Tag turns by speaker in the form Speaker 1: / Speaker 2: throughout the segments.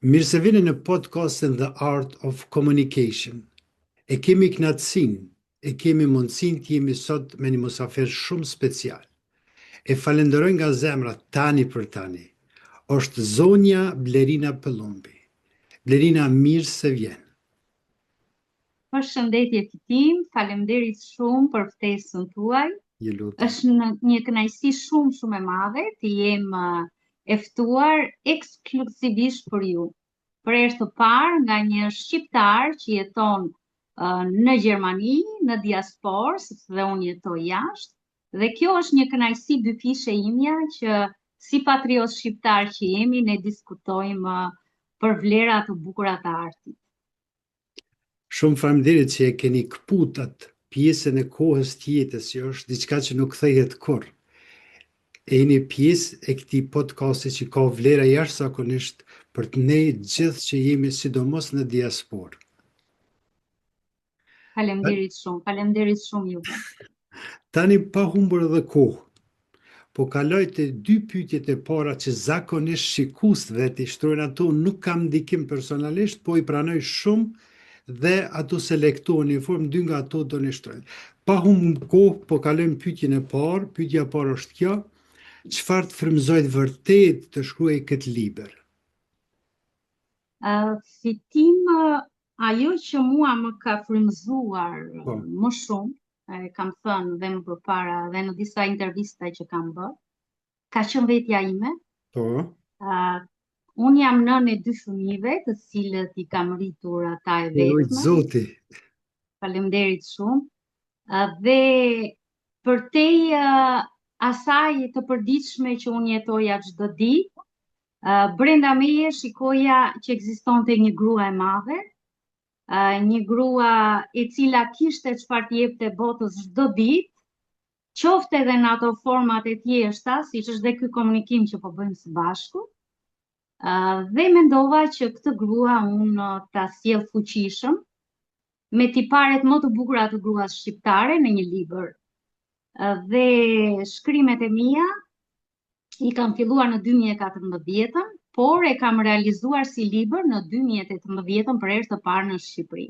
Speaker 1: Mirë se vini në podcastin The Art of Communication. E kemi kënaqësinë, e kemi mundësinë të jemi sot me një musafir shumë special. E falenderoj nga zemra tani për tani. Është zonja Blerina Pëllumbi. Blerina, mirë se vjen.
Speaker 2: Përshëndetje Fitim, faleminderit shumë për ftesën tuaj.
Speaker 1: Ju lutem.
Speaker 2: Është në, një kënaqësi shumë shumë e madhe të jem e ftuar ekskluzivisht për ju. Për herë të parë nga një shqiptar që jeton uh, në Gjermani, në diasporë, sepse dhe unë jetoj jashtë, dhe kjo është një kënaqësi dyfishe imja që si patriot shqiptar që jemi, ne diskutojmë për vlera të bukura të artit.
Speaker 1: Shumë faleminderit që e keni këput atë pjesën e kohës të jetës që është diçka që nuk kthehet kurrë. E jeni pjesë e këtij podcasti që ka vlera jashtëzakonisht për të ne gjithë që jemi sidomos në diasporë.
Speaker 2: Faleminderit shumë, faleminderit shumë juve.
Speaker 1: Tani pa humbur edhe kohë, po kaloj te dy pyetjet e para që zakonisht shikuesit vetë i shtrojnë ato, nuk kam ndikim personalisht, po i pranoj shumë dhe ato selektohen në formë dy nga ato do t'i shtroj. Pa humbur kohë, po kalojmë pyetjen e parë, pyetja e parë është kjo, çfarë të frymëzoi vërtet të shkruaj këtë libër?
Speaker 2: Uh, Fitim, uh, ajo që mua më ka frymëzuar po. më shumë, e kam thënë dhe më përpara dhe në disa intervista që kam bërë, ka qenë vetja ime.
Speaker 1: Po.
Speaker 2: Uh, unë jam nënë e dy fëmijëve, të cilët i kam rritur ata e vetme.
Speaker 1: Zoti.
Speaker 2: Faleminderit shumë. Uh, dhe përtej uh, asaj të përditshme që unë jetoja çdo ditë, Brenda meje shikoja që ekzistonte një grua e madhe, një grua e cila kishte çfarë t'i jepte botës çdo ditë, qoftë edhe në ato format e thjeshta, siç është dhe ky komunikim që po bëjmë së bashku. Dhe mendova që këtë grua unë ta sjell fuqishëm me tiparet më të bukura të gruas shqiptare në një libër. Dhe shkrimet e mia i kam filluar në 2014-ën, por e kam realizuar si libër në 2018-ën për herë të parë në
Speaker 1: Shqipëri.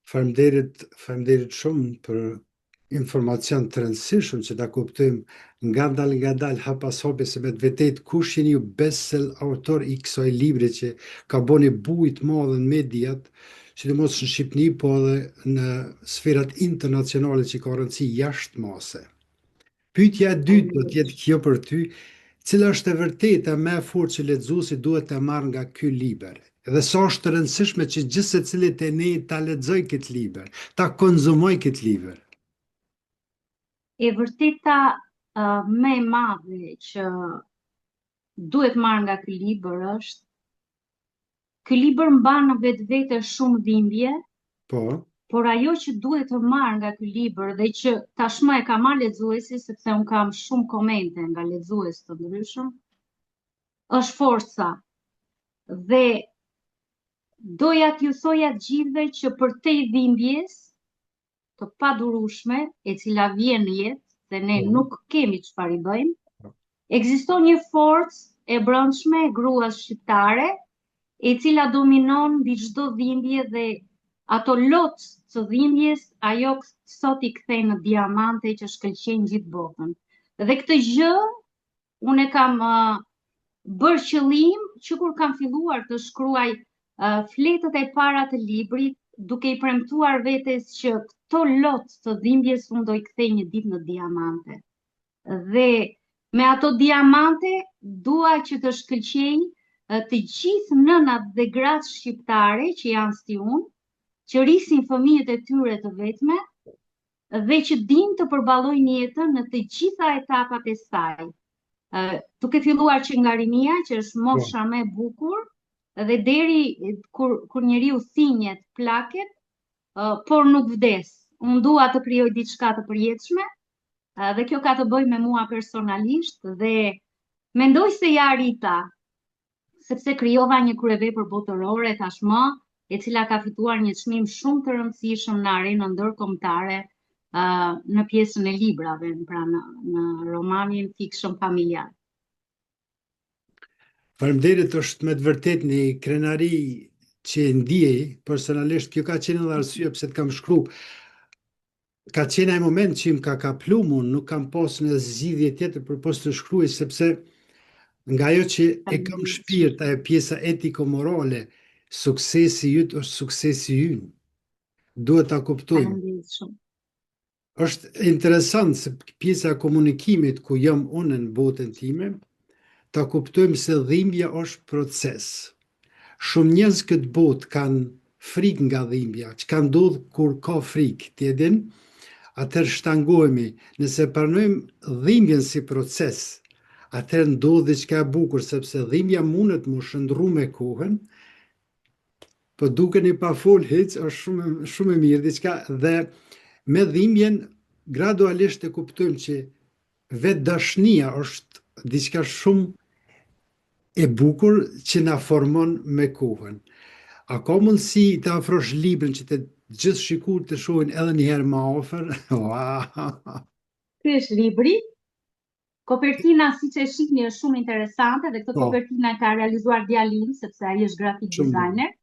Speaker 1: Faleminderit, faleminderit shumë për informacion të rëndësishëm që ta kuptojmë ngadalë ngadalë hap pas hapi se me të vërtetë kush jeni ju bestseller autor i kësaj libri që ka bo një bujë të madhe në mediat, sidomos në Shqipëni, po edhe në sferat internacionale që ka rëndësi jashtë mase. Pyetja e dytë do të jetë kjo për ty, cila është e vërteta më e fortë që lexuesi duhet të marrë nga ky libër? Dhe sa është e rëndësishme që gjithsecili te ne ta lexojë këtë libër, ta konzumojë këtë libër?
Speaker 2: E vërteta uh, më e madhe që duhet marrë nga ky libër është Ky libër mban në vetvete shumë dhimbje,
Speaker 1: po.
Speaker 2: Por ajo që duhet të marrë nga ky libër dhe që tashmë e ka marrë lexuesi sepse unë kam shumë komente nga lexues të ndryshëm, është forca. Dhe doja t'ju thoja të gjithëve që përtej dhimbjes, të padurueshme, e cila vjen në jetë dhe ne mm. nuk kemi çfarë i bëjmë. Po. Ekziston një forcë e brendshme e gruas shqiptare, e cila dominon mbi çdo dhimbje dhe ato lot të dhimbjes ajo sot i kthen në diamante që shkëlqejnë gjithë botën. Dhe këtë gjë Unë e kam uh, bërë qëllim që kur kam filluar të shkruaj uh, fletët e para të librit, duke i premtuar vetes që këto lot të dhimbjes unë do i kthej një ditë në diamante. Dhe me ato diamante dua që të shkëlqej të gjithë nënat dhe gratë shqiptare që janë si unë, që rrisin fëmijët e tyre të vetme, dhe që dinë të përballojnë jetën në të gjitha etapat e saj. Duke filluar që nga rinia, që është mosha më e bukur, dhe deri kur kur njeriu thinjet, plaket, por nuk vdes. Unë dua të krijoj diçka të përjetshme, dhe kjo ka të bëjë me mua personalisht dhe mendoj se ia arrita sepse krijova një kryevepër botërore tashmë, e cila ka fituar një çmim shumë të rëndësishëm në arenën ndërkombëtare uh, në pjesën e librave, pra në, në romanin fiction familjar.
Speaker 1: Faleminderit, është me të vërtetë një krenari që e ndiej personalisht, kjo ka qenë edhe arsyeja pse të kam shkru. Ka qenë ai moment që më ka kaplu mu, nuk kam pas një zgjidhje tjetër përpos të shkruaj, sepse nga ajo që e kam shpirt, ajo pjesa etiko-morale, suksesi yt është suksesi ynë. Duhet ta kuptojmë. Është interesant se pjesa e komunikimit ku jam unë në botën time, ta kuptojmë se dhimbja është proces. Shumë njerëz këtë botë kanë frikë nga dhimbja, çka ndodh kur ka frikë, ti e din? Atëherë shtangohemi, nëse pranojmë dhimbjen si proces, atëherë ndodh diçka e bukur sepse dhimbja mundet m'u shndërru me kohën, Po dukeni pa fol hiç, është shumë shumë e mirë diçka dhe me dhimbjen gradualisht e kuptojmë që vetëdashnia është diçka shumë e bukur që na formon me kohën. A ka mundësi të afrosh librin që të gjithë shikuesit të shohin edhe një herë më afër?
Speaker 2: Ky është libri. Kopertina, siç e shihni, është shumë interesante dhe këtë po. kopertina e ka realizuar djali im, sepse ai është graphic designer.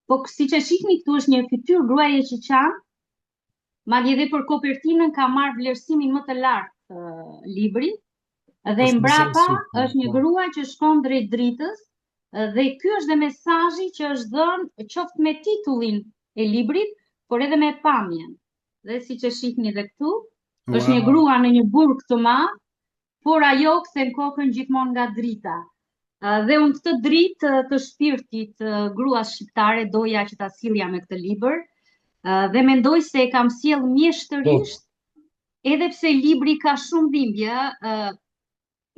Speaker 2: Po siç e shihni këtu është një fytyrë gruaje që qan. Madje edhe për kopertinën ka marrë vlerësimin më të lartë uh, libri. Dhe mbrapa është një po. grua që shkon drejt dritës dhe ky është dhe mesazhi që është dhënë qoftë me titullin e librit, por edhe me pamjen. Dhe siç e shihni dhe këtu, është një grua në një burg të madh, por ajo kthen kokën gjithmonë nga drita. Dhe unë këtë dritë të shpirtit gruas shqiptare doja që ta sillja me këtë libër dhe mendoj se e kam sjellë mjeshtërisht, po. edhe pse libri ka shumë dhimbje,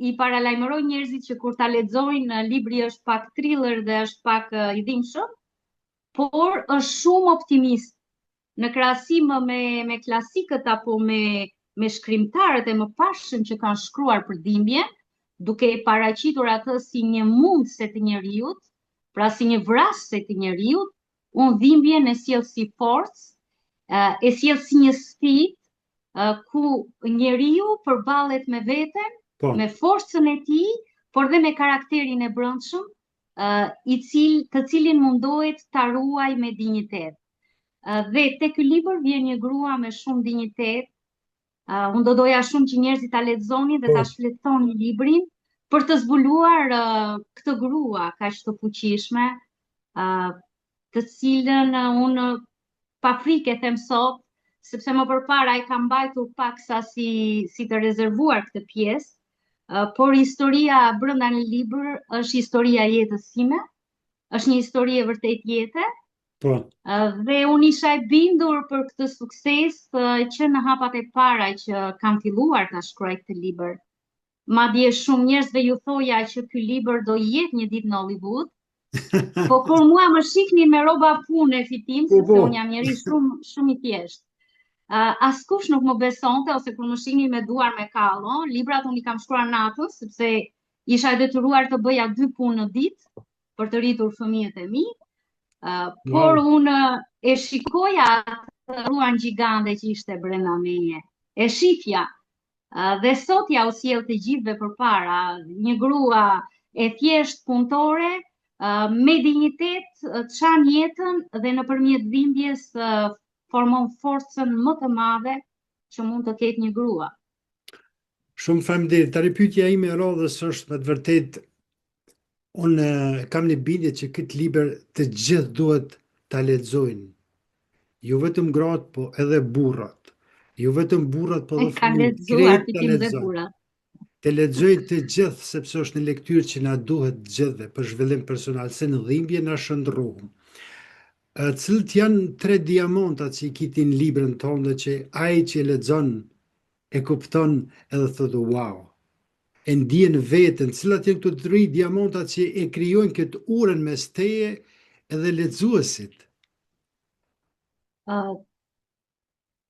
Speaker 2: i paralajmëroj njerëzit që kur ta lexojnë libri është pak thriller dhe është pak i dhimbshëm, por është shumë optimist në krahasim me me klasikët apo me me shkrimtarët e mëparshëm që kanë shkruar për dhimbjen, duke e paraqitur atë si një mundëse të njeriut, pra si një vrasëse të njeriut, unë dhimbjen e sjell si forcë, e sjell si një sfidë ku njeriu përballet me veten, po. me forcën e tij, por dhe me karakterin e brendshëm, i cil, të cilin mundohet ta ruajë me dinjitet. Dhe te ky libër vjen një grua me shumë dinjitet. Uh, unë do doja shumë që njerëzit ta lexonin dhe ta po. shfletonin librin për të zbuluar uh, këtë grua kaq të fuqishme, uh, të cilën uh, unë pa frikë e them sot, sepse më përpara e kam mbajtur paksa si si të rezervuar këtë pjesë, uh, por historia brenda në libër është historia e jetës sime, është një histori e vërtetë jete,
Speaker 1: Po.
Speaker 2: Dhe unë isha e bindur për këtë sukses që në hapat e para që kam filluar ta shkruaj këtë libër. Madje shumë njerëzve ju thoja që ky libër do jetë një ditë në Hollywood. Po kur mua më shihnin me rroba pune Fitim, po, sepse po. unë jam njeri shumë shumë i thjeshtë. Uh, askush nuk më besonte ose kur më shihnin me duar me kallo, librat unë i kam shkruar natën sepse isha e detyruar të bëja dy punë në ditë për të rritur fëmijët e mi. Uh, por wow. unë e shikoja atë gruan gjigande që ishte brenda meje. E shifja. Uh, dhe sot jua sjell të gjithëve përpara, një grua e thjeshtë punëtore, uh, me dinjitet, çan jetën dhe nëpërmjet dhimbjes uh, formon forcën më të madhe që mund të ketë një grua.
Speaker 1: Shumë faleminderit. Tani pyetja ime e radhës është me të vërtetë unë kam një bindje që këtë libër të gjithë duhet ta lexojnë. Jo vetëm gratë, po edhe burrat. Jo vetëm burrat, po
Speaker 2: edhe
Speaker 1: fëmijët.
Speaker 2: Krejt ta lexojnë.
Speaker 1: Të lexojnë të gjithë sepse është një lektyrë që na duhet të gjithëve për zhvillim personal, se në dhimbje na shndërrohem. Cilët janë tre diamantat që i ki ti në librin tënd që ai që e lexon e kupton edhe thotë wow. E ndjen veten, cilat janë këto tri diamantat që e krijojnë këtë urën mes teje edhe lexuesit?
Speaker 2: Uh,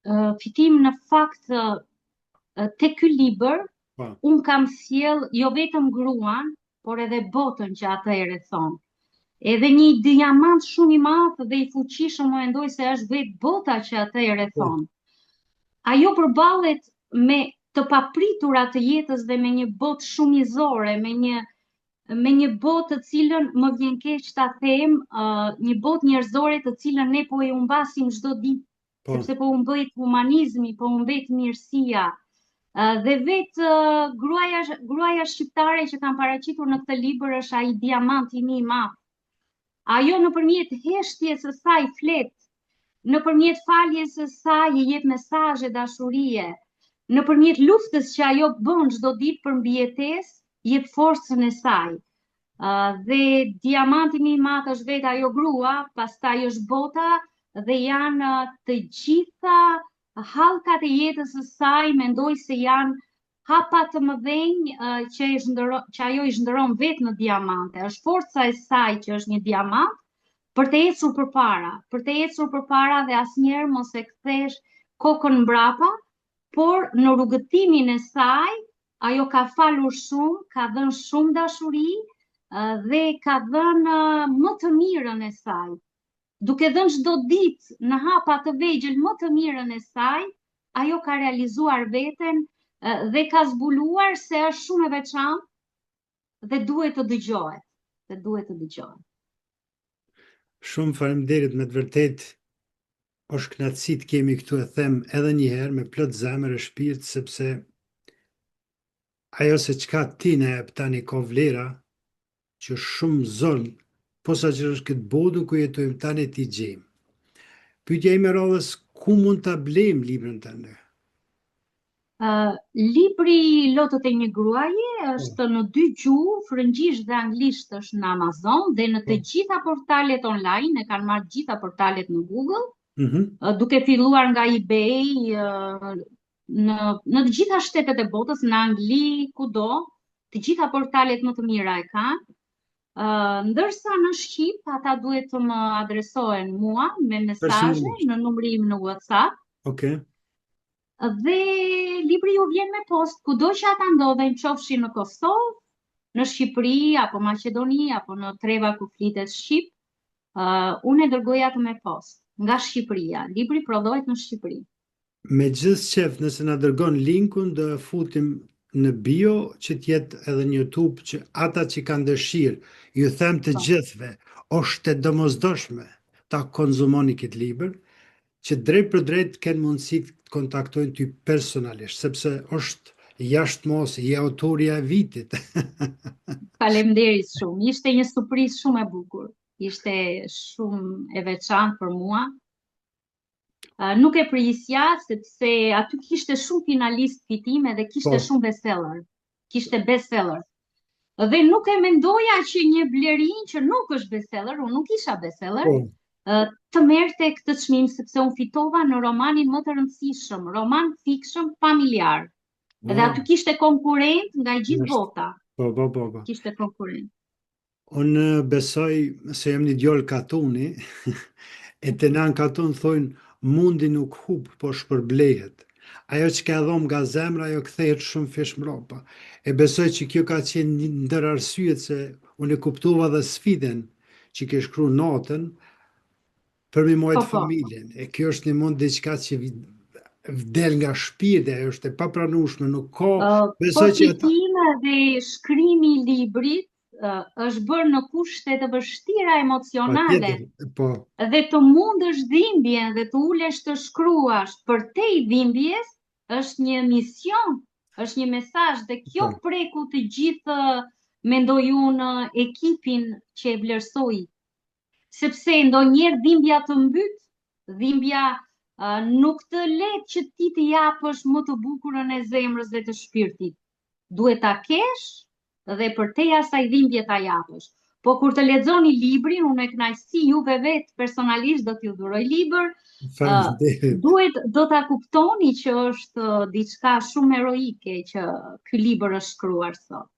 Speaker 2: uh, Fitim në fakt uh, te ky libër
Speaker 1: Po.
Speaker 2: unë kam sjell jo vetëm gruan, por edhe botën që atë e rrethon. Edhe një diamant shumë i madh dhe i fuqishëm unë mendoj se është vetë bota që atë e rrethon. Po. Ajo përballet me të papritura të jetës dhe me një botë shumë mizore, me një me një botë të cilën më vjen keq ta them, uh, një botë njerëzore të cilën ne po e humbasim çdo ditë, po. sepse po humbet humanizmi, po humbet mirësia. Uh, dhe vetë uh, gruaja gruaja shqiptare që kam paraqitur në këtë libër është ai diamanti im i madh. Ajo nëpërmjet heshtjes së saj flet, nëpërmjet faljes së saj i jep mesazhe dashurie, nëpërmjet luftës që ajo bën çdo ditë për mbijetesë, jep forcën e saj. Uh, dhe diamanti im i madh është vetë ajo grua, pastaj është bota dhe janë të gjitha hallkat e jetës së saj, mendoj se janë hapa të mëdhenj që e shndërro, që ajo i shndërron vetë në diamante. Është forca e saj që është një diamant për të ecur përpara, për të ecur përpara dhe asnjëherë mos e kthesh kokën mbrapa, por në rrugëtimin e saj ajo ka falur shumë, ka dhënë shumë dashuri dhe ka dhënë më të mirën e saj. Duke dhënë çdo ditë në hapa të vegjël më të mirën e saj, ajo ka realizuar veten dhe ka zbuluar se është shumë e veçantë dhe duhet të dëgjohet, dhe duhet të dëgjohet.
Speaker 1: Shumë faleminderit me të vërtetë është kënaqësi të kemi këtu e them edhe një herë me plot zemër e shpirt sepse ajo se çka ti na jep tani ka vlera që shumë zor posaçërisht këtë botën ku jetojmë tani t'i gjejmë. Pyetja ime e radhës, ku mund ta blejmë librin tënd?
Speaker 2: Uh, libri Lotët e një gruaje po. është në dy gjuhë, frëngjisht dhe anglisht është në Amazon dhe në të po. gjitha portalet online, e kanë marrë gjitha portalet në Google. Mm -hmm. uh, duke filluar nga eBay, uh, në në të gjitha shtetet e botës, në Angli, kudo, të gjitha portalet më të mira e kanë. Uh, ndërsa në shqip ata duhet të më adresohen mua me mesazhe në numrin im në WhatsApp.
Speaker 1: Okej. Okay.
Speaker 2: Dhe libri ju vjen me postë kudo që ata ndodhen, qofshin në Kosovë, në Shqipëri apo Maqedoni apo në treva ku flitet shqip, uh, unë e dërgoj atë me postë nga Shqipëria. Libri prodhohet në Shqipëri.
Speaker 1: Me gjithë qef nëse na dërgon linkun do e futim në bio që të jetë edhe në YouTube që ata që kanë dëshirë, ju them të po. gjithëve, është e domosdoshme ta konzumoni këtë libër, që drejtpërdrejt të kenë mundësi të kontaktojnë ty personalisht, sepse është jashtë mase, je autorja e vitit.
Speaker 2: Faleminderit shumë. Ishte një surprizë shumë e bukur. Ishte shumë e veçantë për mua. Nuk e prisja sepse aty kishte shumë finalistë fitime dhe kishte po. shumë bestseller. Kishte bestseller. Dhe nuk e mendoja që një Blerinë që nuk është bestseller, unë nuk isha bestseller, po. të merrte këtë çmim sepse unë fitova në romanin më të rëndësishëm, roman fiction familjar. Wow. Dhe aty kishte konkurrent nga e gjithë bota.
Speaker 1: Po, po, po, po.
Speaker 2: Kishte konkurrent.
Speaker 1: Unë besoj se jam një djalë katuni, e te na në katun thojnë mundi nuk hup, po shpërblehet. Ajo që ka dhënë nga zemra, ajo kthehet shumëfish mbrapa. E besoj që kjo ka qenë një ndër arsyet se unë e kuptova dhe sfidën që ke shkru natën, për me majtë po, po. familjen. E kjo është një mund diçka që del nga shpirti, ajo është e papranueshme, nuk ka
Speaker 2: uh, besoj që ata dhe shkrimi i librit uh, është bërë në kushte të vështira emocionale.
Speaker 1: Po.
Speaker 2: Dhe të mundësh dhimbjen dhe të ulesh të shkruash përtej dhimbjes është një mision, është një mesazh dhe kjo po. preku të gjithë mendoj unë ekipin që e vlerësoi sepse ndonjëherë dhimbja të mbyt, dhimbja uh, nuk të le që ti të japësh më të bukurën e zemrës dhe të shpirtit. Duhet ta kesh dhe përtej asaj dhimbje ta japësh. Po kur të lexoni librin, unë me kënaqësi juve vetë personalisht do t'ju dhuroj libër.
Speaker 1: Uh,
Speaker 2: duhet do ta kuptoni që është diçka shumë heroike që ky libër është shkruar sot.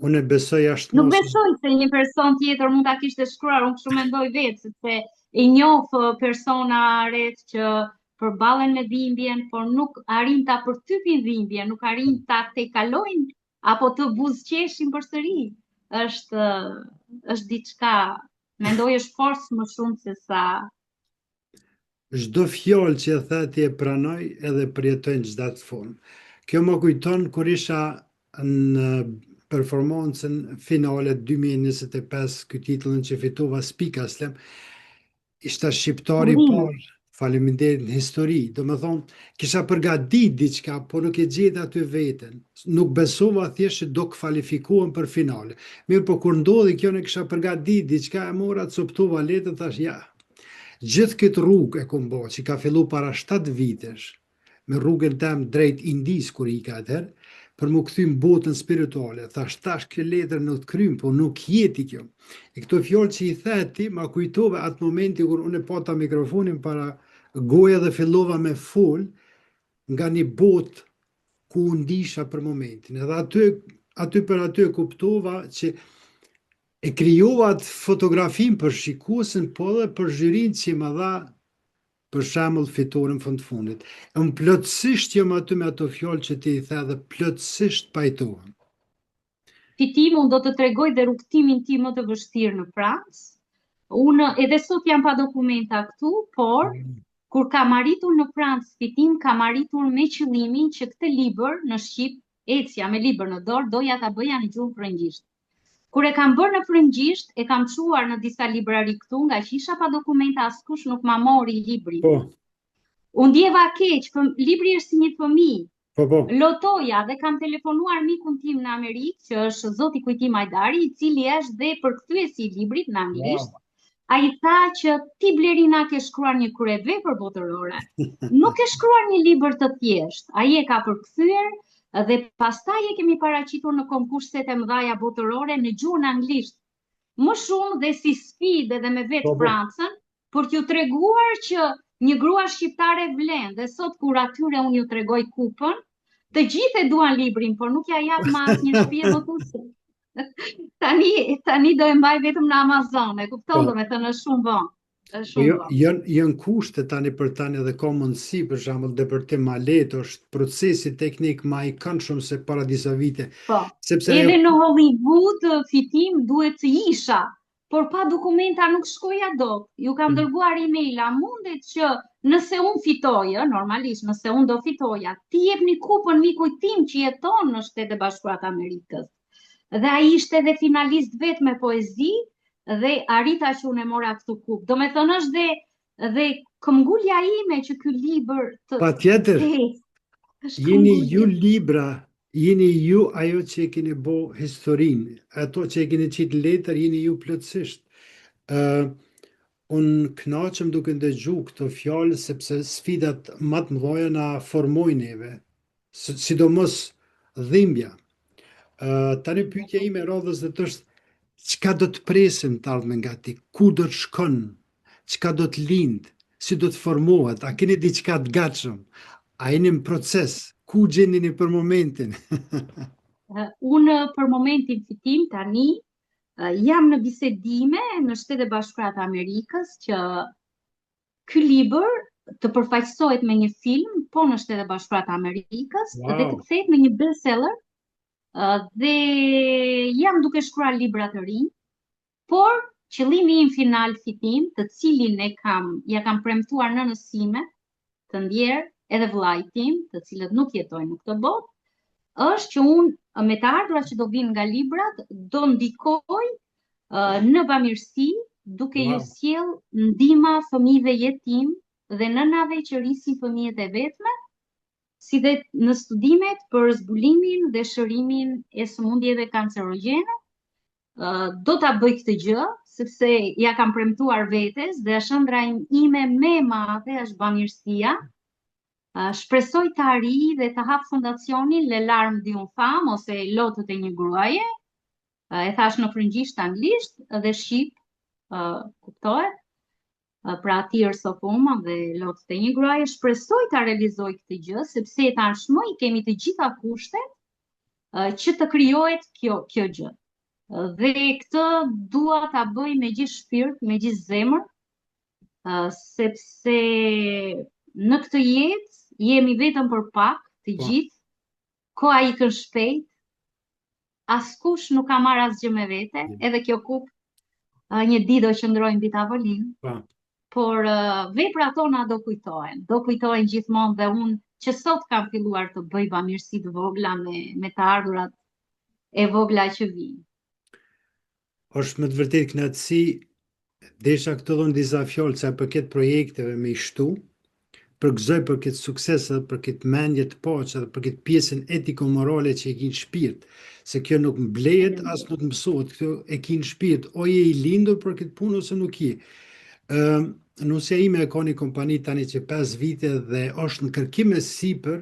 Speaker 1: Unë e besoj jashtë
Speaker 2: Nuk besoj se një person tjetër mund ta kishte shkruar, unë kështu mendoj vetë, sepse i njoh uh, persona rreth që përballen me dhimbjen, por nuk arrijnë ta përtypin dhimbjen, nuk arrijnë ta tejkalojnë apo të buzëqeshin përsëri. Është uh, është diçka, mendoj është forcë më shumë se sa
Speaker 1: Çdo fjalë që e the ti e pranoj edhe përjetoj në çdo formë. Kjo më kujton kur isha në performancën finale 2025, ky titullin që fitova Spika Slam, Ishta shqiptari i parë, faleminderit në histori. Domethonë, kisha përgatit diçka, por nuk e gjeta aty veten. Nuk besova thjesht që do kvalifikohem për finale. Mirë, po kur ndodhi kjo, unë kisha përgatit diçka, e mora, coptova letrën, thash, ja, gjithë këtë rrugë e kom bo, që ka fillu para 7 vitesh, me rrugën tem drejt Indisë kur ika atëherë, për m'u kthy në botën spirituale. Thash tash kjo letër nuk të kryn, po nuk jeti kjo. E këto fjalë që i the ti, ma kujtove atë momenti kur unë pata mikrofonin para goje dhe fillova me fol nga një botë ku u ndisha për momentin. Edhe aty, aty për aty e kuptova që e krijova atë fotografin për shikuesin, po edhe për zhyrin që më dha për shembull fitoren në fund të fundit. E unë plotësisht jam aty me ato fjalë që ti i the dhe plotësisht pajtohem.
Speaker 2: Fitim, unë do të tregoj dhe rrugëtimin tim më të vështirë në Francë. Unë edhe sot jam pa dokumenta këtu, por mm. kur kam arritur në Francë Fitim, kam arritur me qëllimin që këtë libër në shqip, ecja me libër në dorë, doja ta bëja në gjuhën frëngjisht. Kur e kam bërë në frëngjisht, e kam çuar në disa librari këtu, ngaqë isha pa dokumenta askush nuk ma mori librin.
Speaker 1: Po.
Speaker 2: U ndjeva keq, fëm, libri është si një fëmijë.
Speaker 1: Po, po.
Speaker 2: Lotoja dhe kam telefonuar mikun tim në Amerikë, që është zoti Kujtim Ajdari, i cili është dhe përkthyesi i librit në anglisht. Wow. Ai tha që ti Blerina ke shkruar një kryevepër botërore. Nuk ke shkruar një libër të thjeshtë. Ai e ka përkthyer dhe pastaj e kemi paraqitur në konkurset e mëdha botërore në gjuhën anglisht. Më shumë dhe si sfidë edhe me vetë po, po. Francën, për t'ju treguar që një grua shqiptare vlen dhe sot kur atyre unë ju tregoj kupën, të gjithë e duan librin, por nuk ja jap më asnjë shtëpie botuese. Tani tani do e mbaj vetëm në Amazon, e kupton, po. domethënë është shumë vonë. Është
Speaker 1: po shumë jo, vonë. Janë janë kushte tani për tani dhe ka mundësi për shembull depërtim ma lehtë, është procesi teknik ma i këndshëm se para disa vite.
Speaker 2: Po. Sepse edhe ajo... në Hollywood Fitim duhet të isha, por pa dokumenta nuk shkoja dot. Ju kam mm. dërguar emaila, mundet që nëse unë fitoj, ë, normalisht, nëse unë do fitoja, t'i jepni kupën mikut tim që jeton në Shtetet e Bashkuara të Amerikës. Dhe ai ishte edhe finalist vetë me poezi dhe arrita që unë e mora këtë kupë. Domethënë është dhe dhe këmbgulja ime që ky libër
Speaker 1: të Patjetër. Jeni ju libra Jeni ju ajo që e keni bo historinë, ato që e keni qitë në letër, jeni ju plotësisht. Ë unë kënaqem duke ndëgju këto fjalë sepse sfidat ma të mëdha na formojnë neve, sidomos dhimbja. Ë tani pyetja ime e radhës do të është çka do të presim të ardhmen nga ti, ku do të shkon, çka do të lind, si do të formohet, a keni diçka të gatshëm, a jeni në proces, ku gjendeni për momentin?
Speaker 2: Unë për momentin Fitim tani jam në bisedime në Shtetet e Bashkuara të Amerikës që ky libër të përfaqësohet me një film po në Shtetet e Bashkuara të Amerikës wow. dhe të kthehet në një bestseller dhe jam duke shkruar libra të rinj Por, qëllimi im final Fitim, të cilin e kam, ia kam premtuar nënës sime, të ndjerë, edhe vëllait tim, të cilët nuk jetojnë në këtë botë, është që unë me të ardhurat që do vinë nga librat, do ndikoj uh, në bamirësi, duke wow. ju sjell ndihma fëmijëve jetim dhe nënave që rrisin fëmijët e vetme, si dhe në studimet për zbulimin dhe shërimin e sëmundjeve kancerogjene, do ta bëj këtë gjë, sepse ia kam premtuar vetes dhe është ëndrra ime më e madhe është bamirësia. Shpresoj të arrij dhe të hap fondacionin Les Larmes d'une Femme ose Lotët e një gruaje. E thash në frëngjisht, anglisht dhe shqip, kuptohet. Pra Tears of Woman dhe Lotët e një gruaje, shpresoj ta realizoj këtë gjë, sepse tashmë i kemi të gjitha kushtet që të krijohet kjo kjo gjë. Dhe këtë dua ta bëj me gjithë shpirt, me gjithë zemër, sepse në këtë jetë jemi vetëm për pak, të po. gjithë, koha ikën shpejt, askush nuk ka marrë asgjë me vete, mm. edhe kjo kupë një ditë do qëndrojë mbi tavolinë. Po. Por veprat tona do kujtohen, do kujtohen gjithmonë dhe unë që sot kam filluar të bëj bamirësi të vogla me me të ardhurat. E vogla që vijnë.
Speaker 1: Është me të vërtetë kënaqësi desha këto dhënë disa fjalë sa i përket projekteve me i shtu. Përgëzoj për këtë sukses edhe për këtë mendje të paqe edhe për këtë pjesën etiko-morale që e ki në shpirt, se kjo nuk blehet as nuk mësohet, kjo e ki në shpirt, o je i lindur për këtë punë ose nuk je. Ë nusja ime e ka një kompani tani që 5 vite dhe është në kërkim e sipër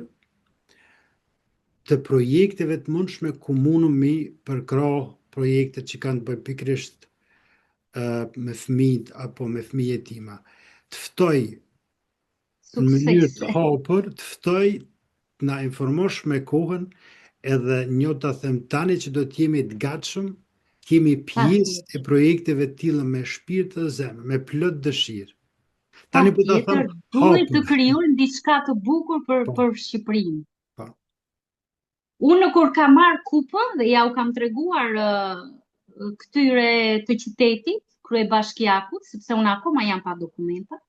Speaker 1: të projekteve të mundshme ku mundum mi përkrah projektet që kanë të bëjnë pikërisht me fëmijët apo me fëmijë jetima. Të ftoj në mënyrë të hapur, të ftoj të na informosh me kohën edhe një ta them tani që do të jemi të gatshëm, të jemi pjesë e projekteve të tilla me shpirt dhe zemër, me plot dëshirë.
Speaker 2: Tani po ta them, duhet të krijojmë diçka të bukur për po. për Shqipërinë. Po. Unë kur kam marrë kupën dhe ja u kam treguar uh, këtyre të qytetit, kryebashkiakut, sepse unë akoma jam pa dokumenta.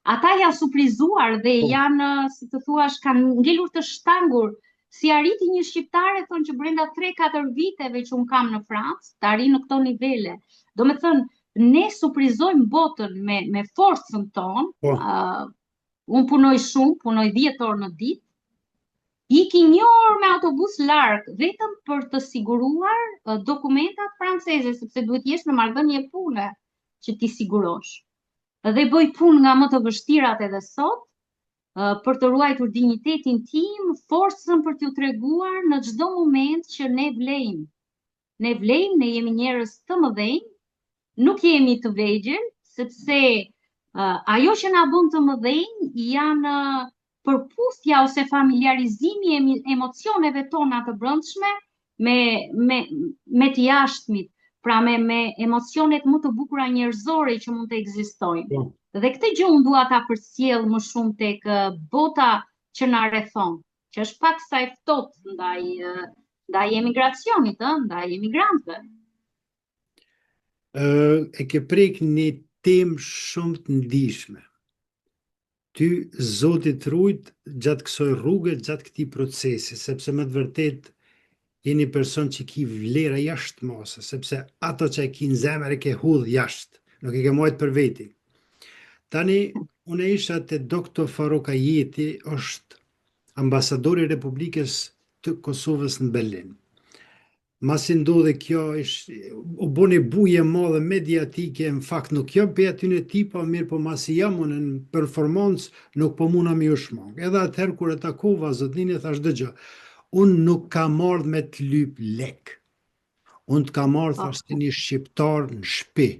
Speaker 2: Ata janë surprizuar dhe po. janë, si të thuash, kanë ngelur të shtangur si arriti një shqiptare, thonë që brenda 3-4 viteve që unë kam në Francë, të arrijë në këto nivele. Domethënë, ne surprizojmë botën me, me forcën tonë, po. uh, unë punoj shumë, punoj 10 orë në ditë, iki një orë me autobus larg, vetëm për të siguruar uh, dokumentat franceze, sepse duhet jesh në marrëdhënie pune që t'i sigurosh. Dhe bëj punë nga më të vështirat edhe sot, uh, për të ruajtur dinjitetin tim, forcën për t'ju treguar në çdo moment që ne vlejmë. Ne vlejmë, ne jemi njerëz të mëdhenj, nuk jemi të vegjël, sepse uh, ajo që na bën të mëdhenj janë përputhja ose familjarizimi e emocioneve tona të brendshme me me me të jashtmit, pra me me emocionet më të bukura njerëzore që mund të ekzistojnë. Po. Dhe këtë gjë unë dua ta përcjell më shumë tek bota që na rrethon, që është pak sa e ftohtë ndaj ndaj emigracionit, ë, ndaj emigrantëve.
Speaker 1: Ë, e ke prek një temë shumë të ndishme. Ty Zoti të rujt gjatë kësaj rruge, gjatë këtij procesi, sepse me të vërtetë je një person që ki vlera jashtë mase, sepse ato që e ki në zemër e ke hudh jashtë, nuk e ke majt për veti. Tani, unë isha te Dr. Faruk Ajeti, është ambasadori i Republikës të Kosovës në Berlin. Masi ndodhi kjo, ish, u bo një bujë e madhe mediatike, në fakt nuk jam prej atyne tipa, mirë po masi jam unë në performancë, nuk po muna me ju shmang. Edhe atëherë kur e takova zotninë, thash dëgjo, unë nuk kam ardhë me të lyp lek. Unë të kam ardhë, thash, si një shqiptar në shpi.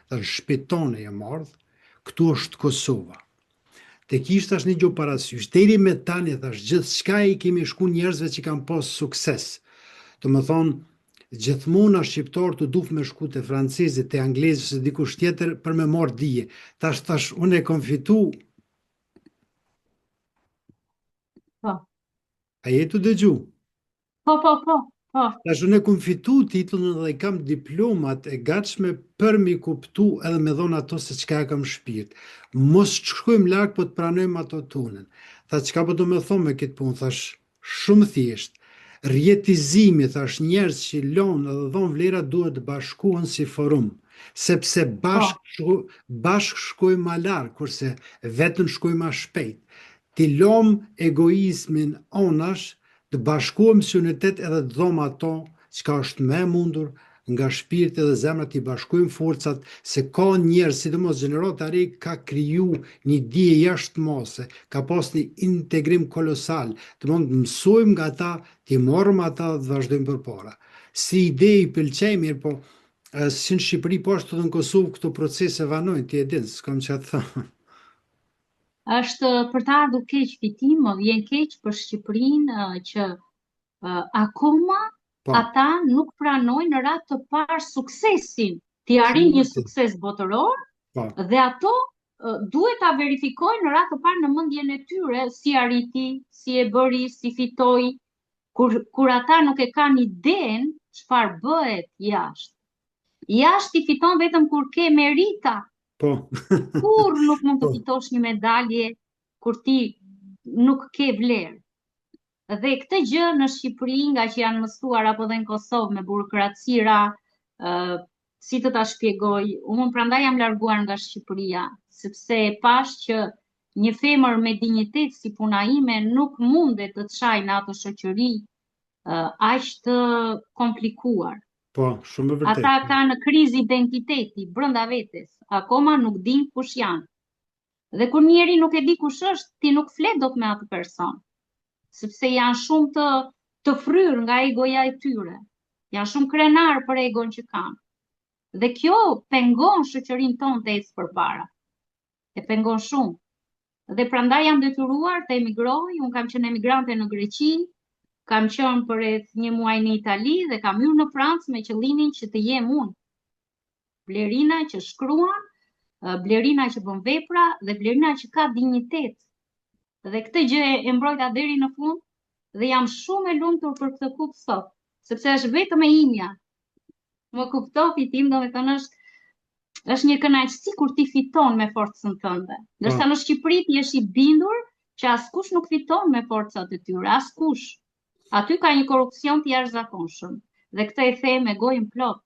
Speaker 1: Dhe në shpi tonë jam ardhë, këtu është Kosova. Të kish tash një gjë parasysh, deri me tani thash gjithçka i kemi shku njerëzve që kanë pas sukses. Domethonë, gjithmonë na shqiptarët tu duft me shku te francezit, te anglezit ose dikush tjetër për me marrë dije. Tash tash unë e kom fitu.
Speaker 2: Po.
Speaker 1: A je tu dëgju?
Speaker 2: Po, po, po, po.
Speaker 1: Tash unë e kom fitu titullin dhe i kam diplomat e gatshme për mi kuptu edhe me dhonë ato se çka e kam shpirt. Mos të shkojmë larg, po të pranojmë ato tonën. Tha çka po do me thonë me këtë punë, thash shumë thjesht. Rrjetizimi, thash njerëz që lonë edhe dhonë vlera duhet të bashkohen si forum, sepse
Speaker 2: Po.
Speaker 1: bashk, shko, bashk shkojmë ma larg, kurse vetëm shkojmë ma shpejt. T'i lomë egoizmin onash, të bashkohem si unitet edhe të dhomë ato çka është më e mundur nga shpirti dhe zemra t'i bashkojmë forcat se ka njerëz sidomos gjenerata e re ka kriju një dije jashtë mase ka pas një integrim kolosal të mund të mësojmë nga ata t'i marrim ata dhe të vazhdojmë përpara si ide i pëlqej mirë po si në Shqipëri po ashtu edhe në Kosovë këto procese vanojnë ti e din s'kam çka të them
Speaker 2: Është për të ardhur keq Fitim, më vjen keq për Shqipërinë që akoma po. ata nuk pranojnë në radhë të parë suksesin, ti arrin një sukses botëror po. dhe ato duhet ta verifikojnë në radhë të parë në mendjen e tyre si arriti, si e bëri, si fitoi, kur kur ata nuk e kanë idenë çfarë bëhet jashtë. Jashtë ti fiton vetëm kur ke merita,
Speaker 1: Po.
Speaker 2: Kurrë nuk mund të
Speaker 1: po.
Speaker 2: fitosh një medalje kur ti nuk ke vlerë. Dhe këtë gjë në Shqipëri, nga që janë mësuar apo dhe në Kosovë me burokracira, ë si të ta shpjegoj, unë prandaj jam larguar nga Shqipëria, sepse e pashë që një femër me dinjitet si puna ime nuk mundet të çajë në atë shoqëri aq të komplikuar.
Speaker 1: Po, shumë e vërtetë.
Speaker 2: Ata kanë krizë identiteti brenda vetes, akoma nuk dinë kush janë. Dhe kur njeri nuk e di kush është, ti nuk flet dot me atë person, sepse janë shumë të të fryrë nga egoja e tyre. Janë shumë krenarë për egon që kanë. Dhe kjo pengon shoqërinë tonë të ecë përpara. E pengon shumë. Dhe prandaj jam detyruar të emigroj, unë kam qenë emigrante në Greqi, kam qenë për rreth një muaj në Itali dhe kam hyrë në Francë me qëllimin që të jem unë. Blerina që shkruan, Blerina që bën vepra dhe Blerina që ka dinjitet. Dhe këtë gjë e mbrojta deri në fund dhe jam shumë e lumtur për këtë kupë sot, sepse është vetëm e imja. Më kupto Fitim, domethënë është është një kënaqësi kur ti fiton me forcën tënde. Ndërsa po. në Shqipëri ti je i bindur që askush nuk fiton me forcat e tyre, askush. Aty ka një korrupsion të jashtëzakonshëm dhe këtë e them me gojën plot.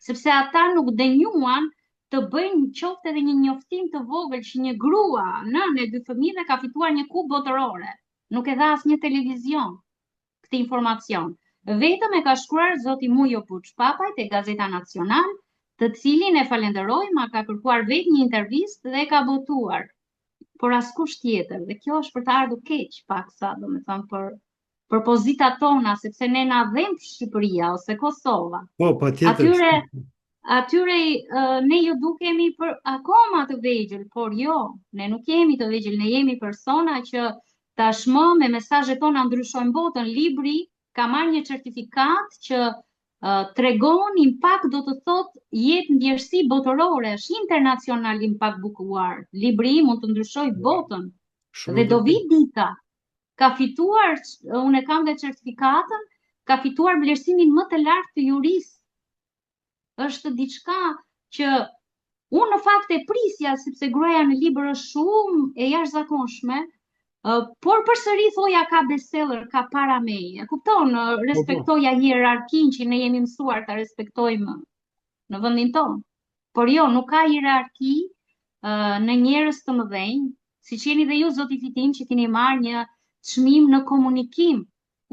Speaker 2: Sepse ata nuk denjuan të bëjnë qoftë edhe një njoftim të vogël që një grua, nënë e dy fëmijëve ka fituar një kupë botërore. Nuk e dha asnjë televizion këtë informacion. Vetëm e ka shkruar zoti Mujo Buçpapaj te Gazeta Nacional, të cilin e falenderoj, ma ka kërkuar vetë një intervistë dhe e ka botuar. Por askush tjetër, dhe kjo është për të ardhur keq paksa, domethënë për për pozitat tona, sepse ne na dhemb Shqipëria ose Kosova.
Speaker 1: Po, patjetër.
Speaker 2: Atyre atyre ne ju dukemi për akoma të vegjël, por jo, ne nuk jemi të vegjël, ne jemi persona që tashmë me mesazhet tona ndryshojmë botën. Libri ka marrë një certifikatë që uh, tregon impact do të thotë jetë ndjerësi botërore, është international impact book award. Libri im mund të ndryshojë botën. Shumë dhe do vijë dita ka fituar, unë e kam dhe certifikatën, ka fituar vlerësimin më të lartë të jurisë. Është diçka që unë në fakt e prisja, sepse gruaja në libër është shumë e jashtëzakonshme, por përsëri thoja ka bestseller, ka para meje. E kupton, po, po. respektoja hierarkinë që ne jemi mësuar ta respektojmë në vendin tonë. Por jo, nuk ka hierarki në njerëz të mëdhenj, siç jeni dhe ju zoti Fitim që keni marrë një çmim në komunikim.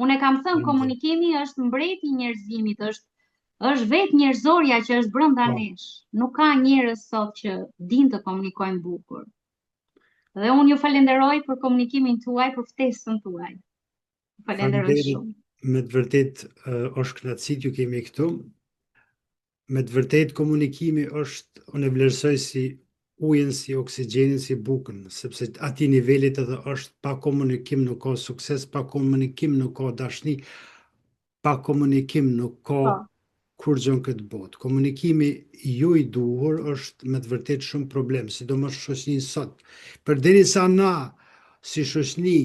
Speaker 2: Unë e kam thënë, komunikimi është mbreti i njerëzimit, është është vetë njerëzorja që është brenda po. nesh. Nuk ka njerëz sot që dinë të komunikojnë bukur. Dhe unë ju falenderoj për komunikimin tuaj, për ftesën tuaj. Falenderoj shumë.
Speaker 1: Me të vërtetë është kënaqësi t'ju kemi këtu. Me të vërtetë komunikimi është, unë e vlerësoj si ujin, si oksigjenin, si bukën, sepse atij nivelit edhe është pa komunikim nuk ka sukses, pa komunikim nuk ka dashni, pa komunikim nuk ka po. kurrgjë në këtë botë. Komunikimi jo i duhur është me të vërtetë shumë problem, sidomos shoqëninë sot. Përderisa na si shoqni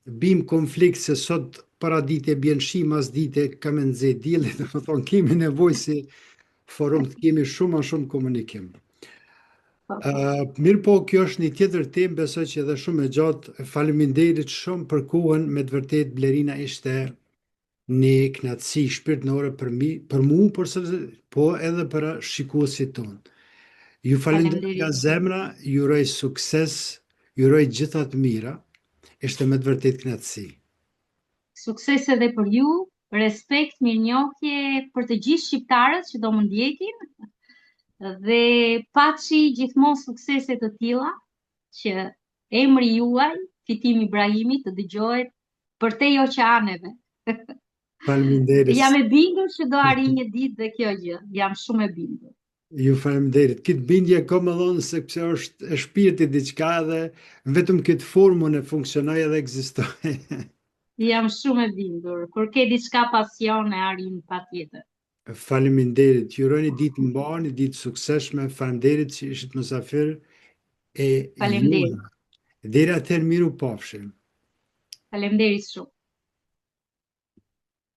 Speaker 1: Bim konflikt se sot paradite bjen shi mas dite ka me nxe dielli, domethonë kemi nevojë si forum të kemi shumë ma shumë komunikim. Uh, mirëpo, kjo është një tjetër temë, besoj që edhe shumë e gjatë. Faleminderit shumë për kohën, me të vërtetë Blerina ishte një kënaqësi shpirtërore për mi, për mu, por se po edhe për shikuesit tonë. Ju falenderoj nga zemra, ju uroj sukses, ju uroj gjitha të mira. Ishte me të vërtetë kënaqësi.
Speaker 2: Sukses edhe për ju, respekt, mirënjohje për të gjithë shqiptarët që do më ndjekin dhe paçi gjithmonë suksese të tilla që emri juaj, Fitim Ibrahimi, të dëgjohet përtej oqeaneve.
Speaker 1: Faleminderit.
Speaker 2: Jam e bindur që do arrijë një ditë dhe kjo gjë. Jam shumë e
Speaker 1: bindur. Ju faleminderit. Këtë bindje kam edhe unë sepse është e shpirtit diçka edhe vetëm këtë formë unë funksionoj edhe ekzistoj.
Speaker 2: Jam shumë e bindur. Kur ke diçka pasion e arrin patjetër.
Speaker 1: Faleminderit. Ju uroj një ditë mbarë, një ditë suksesshme. Faleminderit që ishit mysafir e
Speaker 2: Faleminderit.
Speaker 1: Deri atëherë mirupafshim.
Speaker 2: Faleminderit shumë.